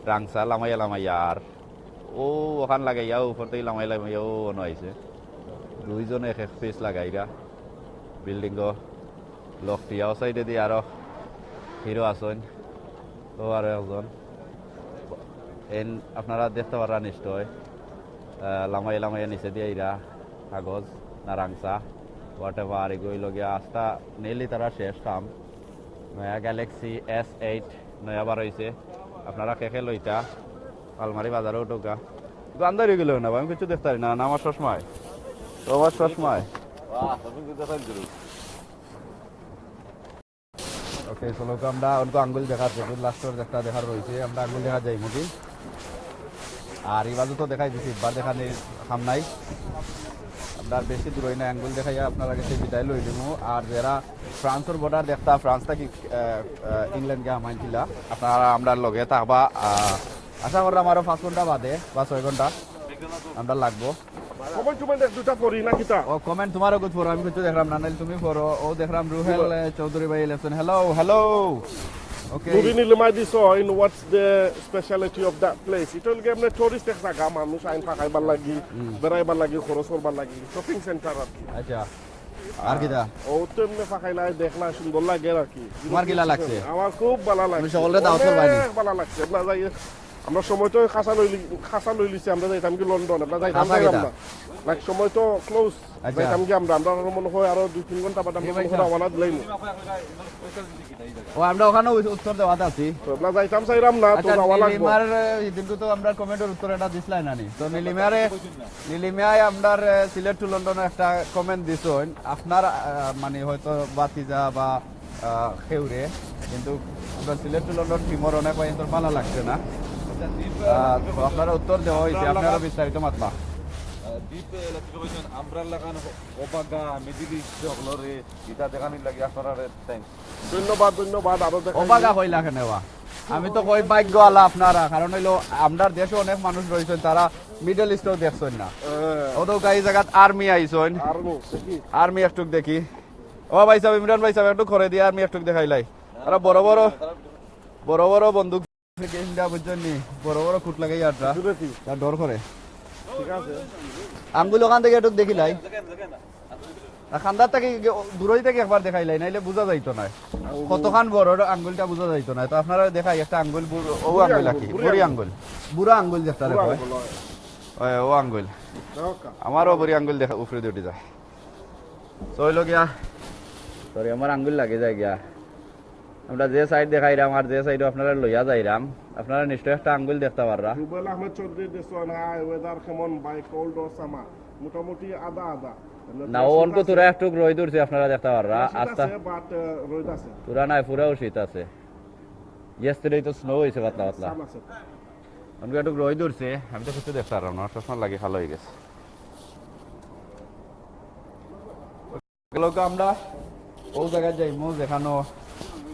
রাংসা লামাইয়া লামাইয়া আর ও ওখান লাগাইয়া উপর থাকি লামাই লামাইয়া ও অনো আইছে। দুইজনে এক এক পিস লাগাইরা। বিল্ডিংও লক্ষ্য, ও সাইডে দি আরো হিরো আছইন। ও আরো একজন। এন আপনারা দেখতা পাররা নিশ্চয়। আহ, লামাই লামাই নিচে দি আইরা কাগজ না রাংসা, whatever, এগু অইলো গিয়া আস্তা nearly তারা শেষ কাম। নয়া গ্যালাক্সি এস এইট নয়া বার হইছে, আপনারা কে কে লইতা। আলমারি বাজারও ঢোকা। তো আন্দার হয়ে গেল না ভাই, আমি কিছু দেখতে পারি না। না, আমার চশমায়। তো আমার চশমায়। ওকে, চলো, আমরা অনকু আঙ্গুল দেখার, লাস্টর একটা দেখার রইছে, আমরা আঙ্গুল দেখা যাই মুখে। আর এই বাজু তো দেখাই দিছি, একবার দেখানির কাম নাই। আমরা আর বেশি দূর হই না, আঙ্গুল দেখাইয়া আপনারা গেছে বিদায় লই দিমু। আর যারা ফ্রান্সর বর্ডার দেখতা, ফ্রান্স থাকি, আহ, আহ, ইংল্যান্ড গিয়া হামাইছিলা, আপনারা আমরার লগে থাকবা। আহ, আশা করলাম আরো পাঁচ ঘন্টা বাদে বা ছয় ঘন্টা আমরা লাগবো। কমেন্ট টমেন্ট এক দুটা পড়ি না কিতা? ও, কমেন্ট তোমার ওগুত পড়ো, আমি কিছু দেখলাম না, নাইলে তুমি পড়ো। ও, দেখলাম রুহেল, আহ, চৌধুরী ভাই লেখছেন, "Hello, hello." ওকে। নুরি নীলিমায় দিছইন, "What's the speciality of that place?" এটা হইল গিয়া এমনি টুরিস্ট এক জায়গা, মানুষ আইন ফাঁকাইবার লাগি, বেড়াইবার লাগি, খরচ করবার লাগি, শপিং সেন্টার আর কি। আচ্ছা। আর কিতা? ও তো এমনি ফাঁকাইলা, দেখলা, সুন্দর লাগে আর কি। তোমার কিলা লাগছে? আমার খুব ভালা লাগছে। সকলরে দাওয়াত করবায় নি? অনেক ভালা লাগছে। আমরা যাই, আমরা সময় তো খাসা লইলি, খাসা লইলিছি, আমরা যাইতাম কি লন্ডন, আমরা যাইতাম খাসা চাইলাম কিতা? না। লাইক সময় তো ক্লোজ, আচ্ছা। যাইতাম কি আমরা, আমরা আরো মনে হয় আরো দুই তিন ঘন্টা বাদে আমরা এই মনে ভাই হয় রওনা দিলাইমু। ও, আমরা ওখানেও উত্তর দেওয়াত আছি। তো আমরা যাইতাম চাইলাম না, তো আচ্ছা, যাওয়া লাগবো। নীলিমার, আহ, দিনকে তো আমরা কমেন্টের উত্তর এটা দিছলাই না নি? তো নীলিমারে, নীলিমায় আমরার, আহ, সিলেট to লন্ডনে একটা কমেন্ট দিছইন, আপনার, আহ, মানে হয়তো ভাতিজা বা, আহ, খেউরে, কিন্তু আমরা সিলেট to লন্ডন টিমর অনেক ভাই তোর ভালা লাগছে না। আহ, তো আপনারা উত্তর দেওয়া হইছে, আপনারা বিস্তারিত মাতবা। দ্বীপ ইলেকট্রিক কমিশন আমরা লাগান ওবাগা মিডিল ইস্ট হকলরে ইটা দেখানির লাগি আপনারা থ্যাংকস। ধন্যবাদ, ধন্যবাদ, আরো দেখা ওবাগা কইলা কেনে বা? আমি তো কই ভাগ্য আলা আপনারা, কারণ হইলো আমরার দেশে অনেক মানুষ রইছইন, তারা মিডল ইস্টও দেখছইন না। হ্যাঁ, ও তো গাই জায়গাত আর্মি আইছইন, আর্মি দেখি। আর্মি একটুক দেখি। ও ভাই সাহেব, ইমরান ভাই সাহেব, একটু করে দিয়া আর্মি একটুক দেখাইলাই। তারা বড় বড়, বড় বড় বন্দুক থেকে ইন্দা বুঝছেন নি, বড় বড় খুঁট লাগাই আটরা, দূরে কি? তার ডর করে। ঠিক আছে। আঙ্গুল ওখান থেকে একটুক দেখিলাই। আর খান্দার থেকে দূরই থেকে একবার দেখাইলাই, নাইলে বুঝা যাইতো না কতখান বড় ওটা আঙ্গুলটা বুঝা যাইতো না। তো আপনারা দেখাই একটা আঙ্গুল বুড়-, ও আঙ্গুল আর কি, বুড়ি বুড়ি আঙ্গুল, বুড়া আঙ্গুল যেটা পুরা কয়। আঙ্গুল হয়। ওই, ও আঙ্গুল। দেখো কা। আমারও বুড়ি আঙ্গুল দেখা উপরে দিয়ে উঠে যায়। তো হইলো গিয়া, সরি, আমার আঙ্গুল লাগে যায় গিয়া। আমরা যে সাইড দেখাইরাম আর যে সাইডও আপনারা লইয়া যাইরাম, আপনারা নিশ্চয় একটা আঙ্গুল দেখতে পাররা। রুবেল আহমেদ চৌধুরী দিছইন, হাই, ওয়েদার কেমন ভাই, কোল্ড অর সামার? মোটামুটি আধা আধা। না, ও অনকু তোরা একটু রই দূরছে, আপনারা দেখতে পাররা। শীত আস্তা আছে, বাট রোদ আছে। তোরা নাই, পুরাও শীত আছে। ইয়েস্টারডে তো স্নো হইছে পাতলা পাতলা। সান আছে। অনকু একটু রই দূরছে, আমি তো কিছু দেখতে পারলাম না, আমার চশমা লাগে ভালো হয়ে গেছে। গেল আমরা ও জায়গায় যাইমু যেখানো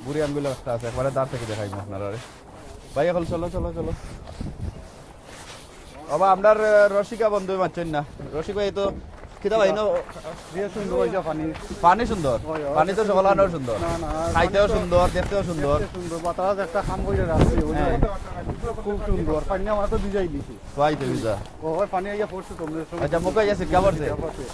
বুড়ি আঙ্গুল একটা আছে, একবারে দাঁড় থেকে দেখাইমু আপনারা। ভাই, এখন চলো, চলো, চলো। বাবা, আমরার, আহ, রসিকা বন্ধু মারছেন না। রসিক ভাই তো, কিতা ভাই, না? যে সুন্দর হয়েছে পানি। পানি সুন্দর। হয়, হয়। পানি তো সকলানোর সুন্দর। না, না, খাইতেও পানি তো সুন্দর, দেখতেও সুন্দর। দেখতে সুন্দর, বাতাস একটা কাম করে রাখছে, ওই হ্যাঁ। যে খুব সুন্দর, পানি আমার তো ভিজাই দিছে। পাইতে ভিজা। ও, ওই পানি আইয়া পড়ছে তোমরা সব। আচ্ছা, মুখে আইয়া ছিটকা পড়ছে? ছিটকা পড়ছে।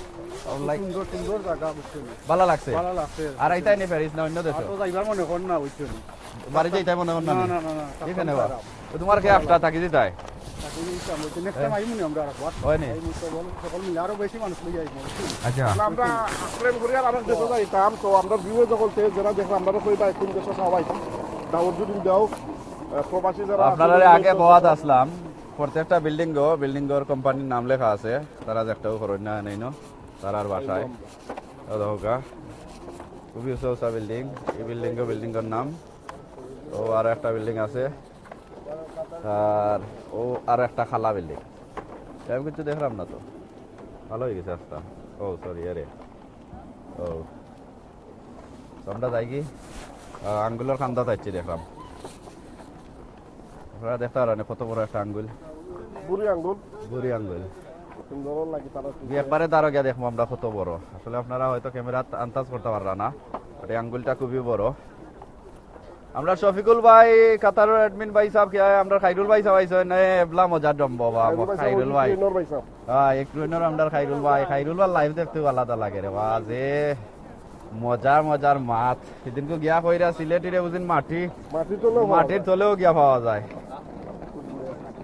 ও, খুব like সুন্দর, সুন্দর জায়গা, বুঝছো নি? ভালা লাগছে? ভালা লাগছে। আর আইতায় নি প্যারিস না অন্য দেশে? আর তো যাইবার মনে কর না, বুঝছো নি? বাড়ি যাইতায় মনে কর না না, নি? না, না, না, এখানে বা? খারাপ। তো তোমার কে আফটা থাকি দিতায়? থাকি দিতাম, ওই তো next time আইমু নি আমরা আরেকবার। হয় নি? আইমু তো বল, সকল মিলে আরো বেশি মানুষ লই আইমু, বুঝছো নি? আচ্ছা। আমরা plan করি আর আরেক দেশে যাইতাম, তো আমরা view এ যখন তে যারা দেখলাম, আমরা কই ভাই কোন দেশে সবাই দাওয়াত যদি দাও, আহ, প্রবাসী যারা আছে, আপনারারে আগে কওয়াত আসলাম, প্রত্যেকটা বিল্ডিং গো, বিল্ডিং গর কোম্পানির নাম লেখা আছে, তারা যে একটাও করইন না, নেই নো, তারার বাসায়। ও দেখো গা, খুবই উঁচা উঁচা বিল্ডিং, এই বিল্ডিং গো, বিল্ডিং গর নাম। ও আরো একটা বিল্ডিং আছে, আর ও আরো একটা খালা বিল্ডিং, আমি কিছু দেখলাম না তো, ভালা অই গেছে রাস্তা। ও সরি, আরে, ও তো আমরা যাই কি, আহ, আঙ্গুলর কান্দাত আইছি দেখলাম। আপনারা দেখতা পারইন কত বড় একটা আঙ্গুল। বুড়ি আঙ্গুল। বুড়ি আঙ্গুল। সুন্দর লাগে তারা। জি, একবারে দারো গিয়া দেখমু আমরা কত বড়। আসলে আপনারা হয়তো ক্যামেরাত আন্দাজ করতা পাররা না, but এই আঙ্গুলটা খুবই বড়। আমরা শফিকুল ভাই, কাতারর admin ভাই সাহেব, কি হয়, আমরা খাইরুল ভাই সাহেব আইছইন, এ, এবলা মজার জমবো বা, খাইরুল ভাই খাইরুল সাহেব, ভাই। Ukraine-র ভাই সাহেব। হ্যাঁ, Ukraine-র আমরা খাইরুল ভাই, খাইরুল ভাই live দেখতেও আলাদা লাগে রে বা, যে মজার মজার মাত। সেদিনকে গিয়া কইরা সিলেটিরে বুঝিন মাটি, মাটির তলেও পাওয়া মাটির যায়। তলেও গিয়া পাওয়া যায়।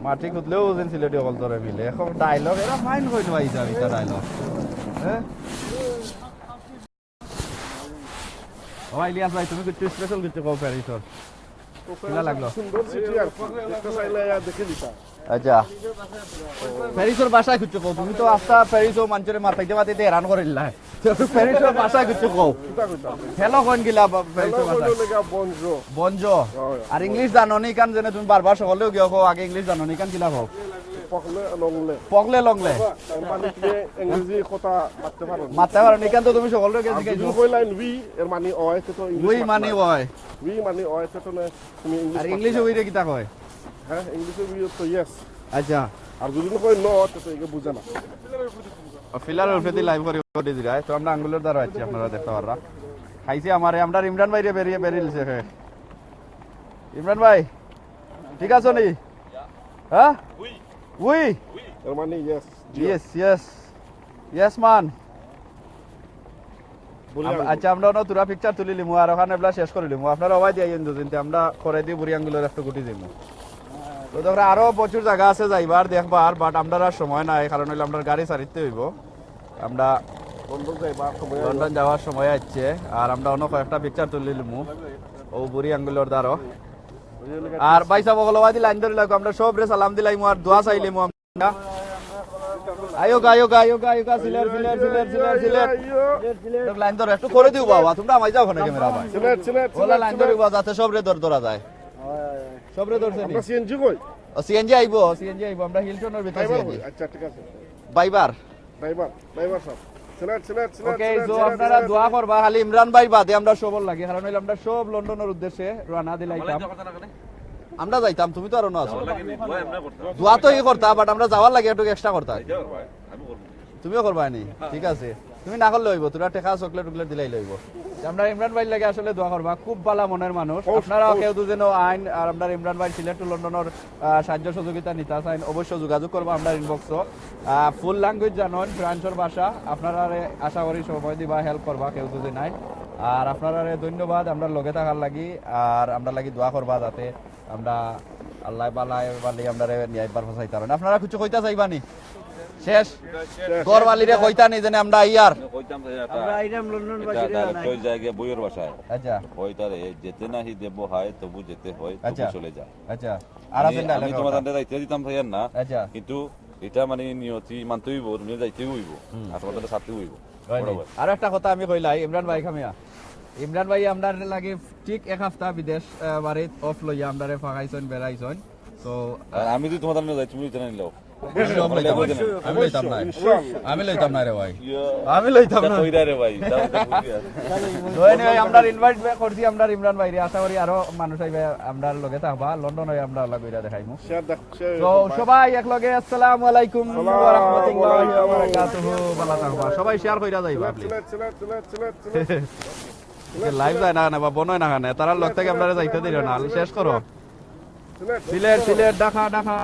মাটি খুঁজলেও বুঝিন সিলেটি অকল ধরে মিলে। এখন dialogue, এরা mind কইলো ভাই সাহেব, এটা dialogue। হ্যাঁ? ও ইলিয়াস ভাই, তুমি কিছু special কিছু কও প্যারিসর। কিলা লাগলো? সুন্দর city আর কি। একটা চাইলে আইয়া দেখে দিতা। আচ্ছা। প্যারিসর ভাষায় কিছু কও। তুমি তো আস্তা প্যারিসও মানষরে মাতাইতে মাতাইতে হেরান করিলায়। তো প্যারিসর ভাষায় কিছু কও। কিতা কইতাম? Hello কইন কিলা বা-, প্যারিসর ভাষায়? Hello কইলো লেগা bonjour। Bonjour। হয়, হয়। আর English জানো নি কান জেনে তুমি বারবার সকলেও গিয়া কও, আগে English জানো নি কান কিলা কও? পকলে লংলে। পকলে লংলে। এর মানে কি ইংরেজি কথা মাততে পারো নি? মাততে পারো নি, ইখান তো তুমি সকলরে গেছি আর যদি কইলাইন oui, এর মানে অয়, তো English oui মাত মানে নাই। অয়। Oui মানে অয়, তো না, তুমি English আর মাত English নাই। Oui রে কিতা কয়? হ্যাঁ, English-এ oui তো yes। আচ্ছা। আর যদি কয় no, তো, তো একে বুঝে না। ও, ফিলার উপরেদি live করি, করি দিরায়। তো আমরা আঙ্গুলর দারো আইছি, আপনারা দেখতা পাররা। খাইছে আমারে, আমরার ইমরান ভাইরে বেরিয়ে, বেরিয়ে লিছে হে। ইমরান ভাই, ঠিক আছো নি? হ্যাঁ? Oui। এর মানে yes। Yes, yes। Yes, man। বুড়ি আম-, আঙ্গুল। আচ্ছা, আমরা অনো থুড়া picture তুলিলিমু, আর ওখান এবলা শেষ করিলিমু। আপনারা অবায় দিয়া ইন দুদিন, তে আমরা করেদি বুড়ি আঙ্গুলর একটু গুটি দিমু। তো দেখরা আরো প্রচুর জাগা আছে যাইবার, দেখবার, but আমরার আর সময় নাই, কারণ অইলো আমরার গাড়ি ছাড়িতে অইবো। আমরা লন্ডন যাইবার সময় লন্ডন আইলো। যাওয়ার সময় আইছে, আর আমরা অনো কয়েকটা picture তুলিলিমু। ও বুড়ি আঙ্গুলর দারো। আর ভাই সাহেব, অকল অবায়দি line ধরি লাগো, আমরা সবরে সালাম দিলাইমু আর দোয়া চাইলিমু। আয়োগা, আয়োগা, আয়োগা, আয়োগা, সিলেট, সিলেট, সিলেট, সিলেট, সিলেট। আইও, আইও। Line ধরো, একটু করেদিও বাবা, তুমরা আমায় যাও ওখানে camera ভাই। সিলেট, সিলেট, ওলা সিলেট, line সিলেট। ধরিবা, যাতে সবরে ধর-, ধরা যায়। সবরে ধরছে নি? আমরা CNG কই? ও, CNG আইবো, CNG আইবো, আমরা হিলটনর ভিতরে driver CNG। কই? আচ্ছা, ঠিক আছে। Viber। Driver, driver সাহেব। সিলেট, সিলেট, সিলেট, OK, সিলেট, so সিলেট, আপনারা সিলেট। দোয়া করবা, খালি ইমরান ভাই বাদে আমরা সবর লাগি, কারণ অইলো আমরা সব লন্ডনর উদ্দেশ্যে রওনা দিলাইতাম। আমরা যাইতাম, তুমি তো আর অনো আছো। দোয়া তো ই করতা, but আমরা যাওয়ার লাগি একটু extra করতা। তুমিও করবা নি? ঠিক আছে। তুমি না করলে অইবো, থুড়া টেকা চকলেট টকলেট দিলাইলে অইবো। আমরা ইমরান ভাইর লাগি আসলে দোয়া করবা, খুব ভালা মনের মানুষ। অবশ্যই, আপনারা অবশ্যই। কেউ দুজনও আইন, আর আমরা ইমরান ভাই সিলেট to লন্ডনর, আহ, সাহায্য সহযোগিতা নিতা চাইন, অবশ্যই যোগাযোগ করবা আমরার inbox-ও। আহ, full language জানইন, ফ্রান্সর ভাষা। আপনারারে আশা করি সময় দিবা, help করবা, কেউ দুজন আইন। আর আপনারারে ধন্যবাদ আমরার লগে থাকার লাগি, আর আমরার লাগি দোয়া করবা যাতে আমরা আল্লাহ বালায় বালি আমরারে নিয়া একবার ফসাইতা পারইন। আপনারা কিছু কইতা চাইবা নি? শেষ? শেষ। ঘরবালিরে কইতা নি যেন আমরা ইয়ার। কইতাম যে এটা, আমরা আইরাম লন্ডন এটা বাসীরে direct জানাই। হয়ে যায় গিয়ে বইয়ের ভাষায়। আচ্ছা। কইতারে, "যেতে নাহি দেব হায়, তবু যেতে হয়, তবু আচ্ছা। চলে যায়।" আচ্ছা। আর আমি, আছেন আমি dialogue তোমার ওটা। আন্ডারে যাইতে দিতাম চাইয়ার না, আচ্ছা। কিন্তু এটা মানে নিয়তি মানতে অইবো, তুমি যাইতে অইবো। হুম। আর তোমার সাথে অইবো। হয় নি? বরাবর। আর একটা কথা আমি কইলাই, ইমরান ভাই খামিয়া। ইমরান ভাই আমরার লাগি ঠিক এক হাপ্তা বিদেশ, আহ, বাড়িত off লইয়া আমরারে ফাঁকাইছইন, বেড়াইছইন। So, আর আমি যদি তোমার আন্ডারে যাই, তুমি এটা নিলাও। আমি লইতাম না। আমি লইতাম না। অবশ্যই, ইনশাআল্লাহ। আমি লইতাম না রে ভাই। ইয়া। আমি লইতাম না। এটা কইরা রে ভাই, এটা, এটা বুঝি আছে। তো anyway, আমরার invite করছি আমরার ইমরান ভাইরে, আশা করি আরো মানুষ আইবা, আমরার লগে থাকবা, লন্ডন অইয়া আমরা আলাপ কইরা দেখাইমু। Share দেখ, share তো করবা। সবাই একলগে আসসালামু আলাইকুম ওয়া রাহমাতুল্লাহি ওয়া বারাকাতুহু। ভালা থাকবা। সবাই share কইরা যাইবা, please। সিলেট, সিলেট, সিলেট, সিলেট, সিলেট। Live যায় না কেনে বা বন্ধ অয় না কেনে? তারার লগ থাকি আমরারে যাইতে দিল না। শেষ করো। সিলেট, সিলেট, ঢাকা, ঢাকা।